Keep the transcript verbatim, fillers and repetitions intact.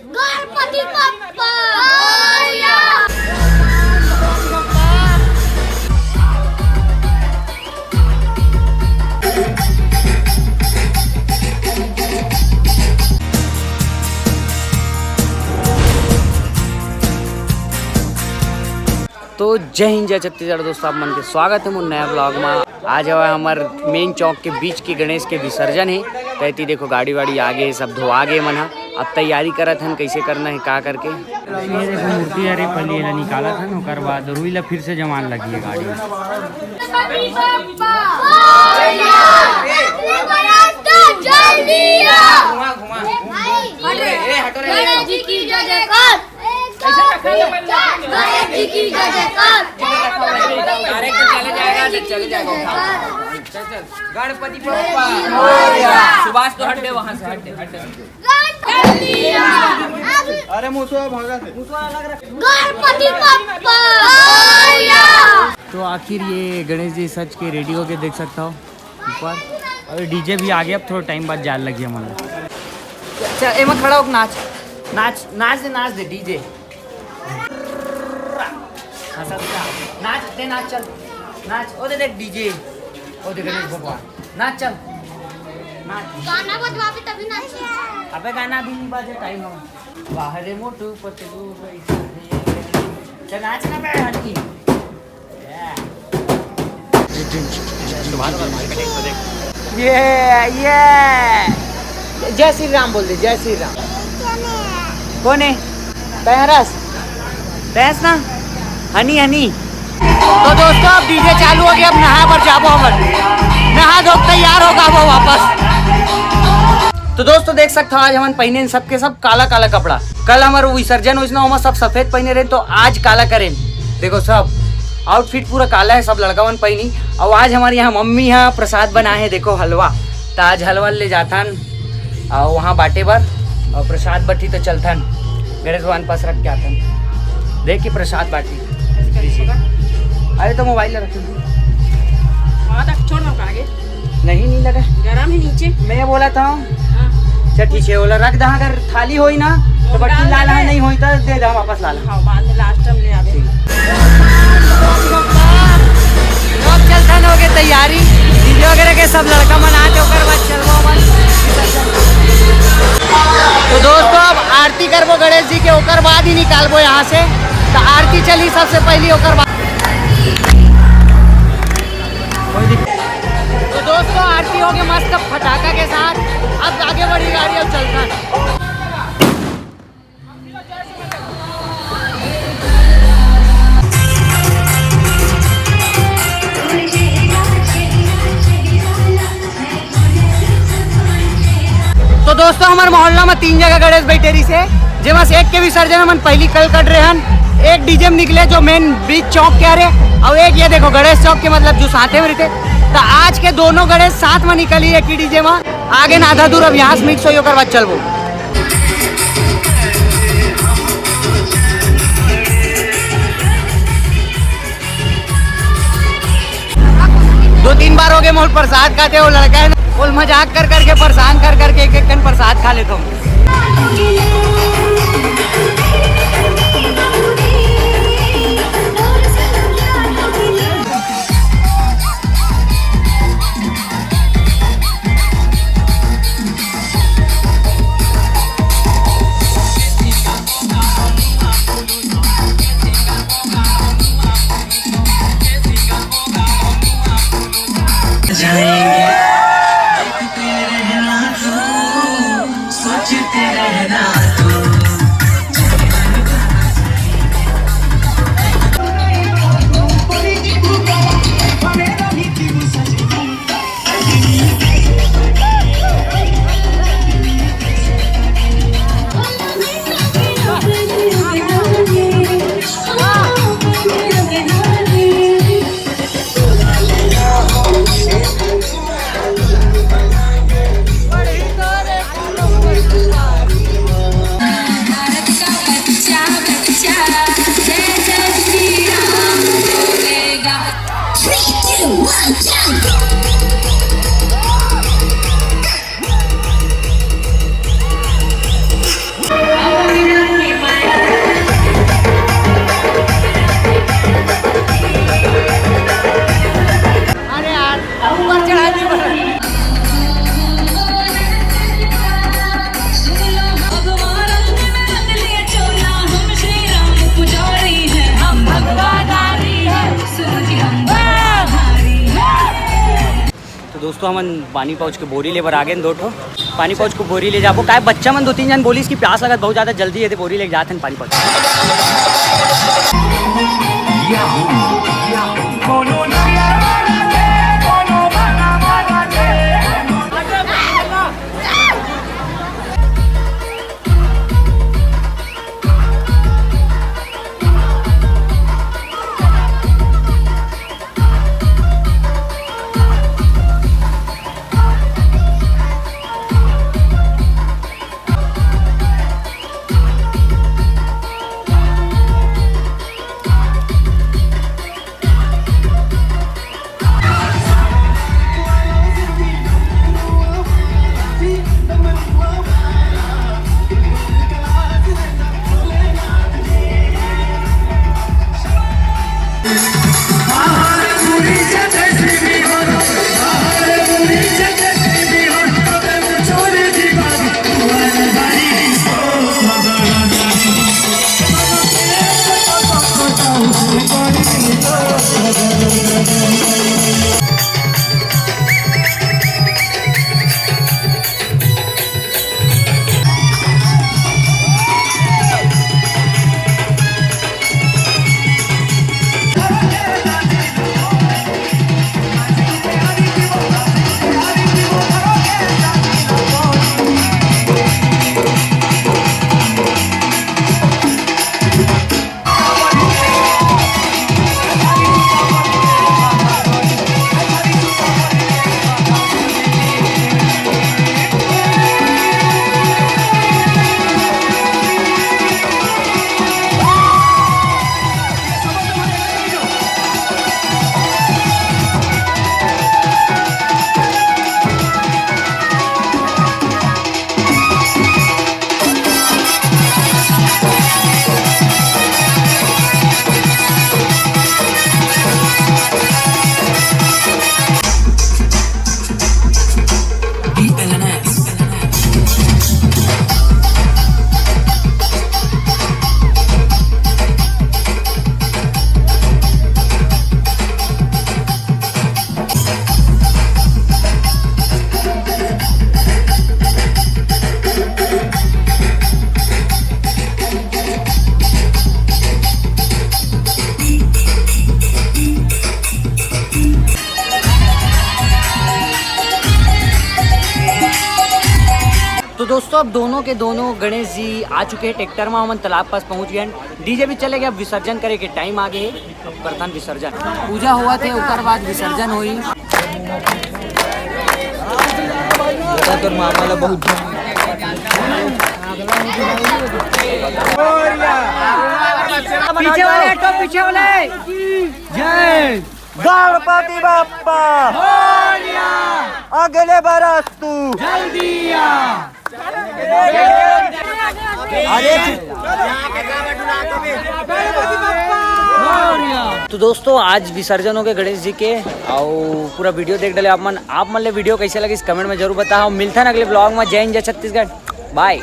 गणपति बप्पा। तो जय हिंद, जय छत्तीसगढ़ दोस्तों, आप मन के स्वागत है मोर नया ब्लॉग में। आज हवा हमर मेन चौक के बीच के गणेश के विसर्जन है। तैती देखो गाड़ी वाड़ी आगे, सब धोआ गे मन ह। अब तैयारी करत हन, कैसे करना है, का करके। ये देखो मूर्ति हरे, पहले एला निकालत हन, ओकर बाद रुई ला फिर से जमान लगी है गाड़ी में। जल्दी आ। गणेश जी की जय जयकार। गणेश जी की जय जयकार। गणपति बप्पा। सुभाष तो हट दे वहां से, हट दे, हट दे। अरे मुसवा भागा थे। गणपति बप्पा। तो आखिर ये गणेश जी सज के रेडी होके देख सकता हो ऊपर। और डीजे भी आ गया, अब थोड़ा टाइम बाद जान लगी हमारा। चल, एमा खड़ा होके नाच, नाच, नाच दे, नाच दे डीजे। हंसा दिखा। नाच दे, नाच, चल। नाच, ओ दे देख डीजे। ओ दे गणेश भगवान। नाच, चल। नाच। गाना बजवाबे तभी नाच। अबे गाना अभी नहीं बाजे, टाइम हो। वाह रे मोटू पतलू बैठा रे। चल नाच ना बे हनी। ये, ये। जय श्री राम बोल दे, जय श्री राम। कौन है? तैं हरस? तैं हस ना? Honey, honey. तो दोस्तों, अब डीजे चालू हो गया, अब नहा बर जाबो हमन। नहा धो के तैयार होगा वो वापस। तो दोस्तों, देख सकते हो, आज हमन पहिने सबके सब काला काला कपड़ा। कल हमर विसर्जन होइस ना, ओमा सब सफेद पहिने रहे, तो आज काला करेन। देखो, सब आउटफिट पूरा काला है, सब लड़का मन पहिनी। और आज हमारे यहाँ मम्मी यहाँ प्रसाद बनाए है, देखो, हलवा। तो आज हलवा ले जाथन और वहाँ बांटे बर, और प्रसाद बटी तो चलथन गणेश भगवान पास रख के आथन। देख के प्रसाद बाटी। अरे तो मोबाइल रख। वहाँ तक छोड़ दो आगे। नहीं, नहीं लगा। गरम है नीचे। मैं बोला था। हाँ। चल ठीक है, बोला रख दहा, अगर थाली होई ना तो वो बट्टी डाल लाल है, दे। नहीं होई तो दे दे, वापस ला ला। हाँ, बाद में लास्ट टाइम ले आवे। ठीक। अब चलता ना हो गए तैयारी, डीजे वगैरह के सब लड़का मन आते, ओकर बाद चलबो अपन। तो दोस्तों, अब आरती करबो गणेश जी के, ओकर बाद ही निकालबो यहाँ से। तो आरती चली सबसे पहली, ओकर बाद कोई दिक्कत। तो दोस्तों, आरती हो गई मस्त फटाका के साथ। अब आगे बढ़ी गाड़ी, अब चलता है। तो दोस्तों, हमारे मोहल्ला में तीन जगह गणेश बैठे रही से, जेमा से एक के विसर्जन हमन पहली कल कट रहे हन, एक डीजे में निकले जो मेन बीच चौक के आ रहे, और एक ये देखो गणेश चौक के, मतलब जो साथे में रहते। तो आज के दोनों गणेश साथ में निकली एक ही डीजे में। आगे ना आधा दूर अब यहाँ से मिक्स होई, ओकर बाद चलबो। दो तीन बार हो गए मोर प्रसाद खाते, वो लड़का है ना, वो मजाक कर करके, परेशान कर करके एक एक कन प्रसाद खा लेता हूँ। तो हमन पानी पाउच के बोरी ले बर आ गेन दो ठो। पानी पाउच के बोरी ले जाबो। काय बच्चा मन दो तीन झन बोलिस कि प्यास लगत बहुत ज्यादा, जल्दी ये दे बोरी ले जात हन पानी पाउच। तो दोस्तों, अब दोनों के दोनों गणेश जी आ चुके हैं ट्रैक्टर में, हमन तालाब पास पहुंच गए हैं। डीजे भी चले गए, अब विसर्जन करे के टाइम आ गए है। अब करथन विसर्जन, पूजा हुआ थे, ओकर बाद विसर्जन हुई। बेटा, तोर मामा ला बहुत पीछे वाले हटो, पीछे वाले। जय गणपति बप्पा। अगले बरस तू जल्दी आ। अरे तो दोस्तों, आज विसर्जन हो गए गणेश जी के, और पूरा वीडियो देख डाले आप मन। आप मन ले वीडियो कैसे लगिस, कमेंट में जरूर बताओ। मिलता है अगले ब्लॉग में। जय हिंद, जय छत्तीसगढ़, बाय।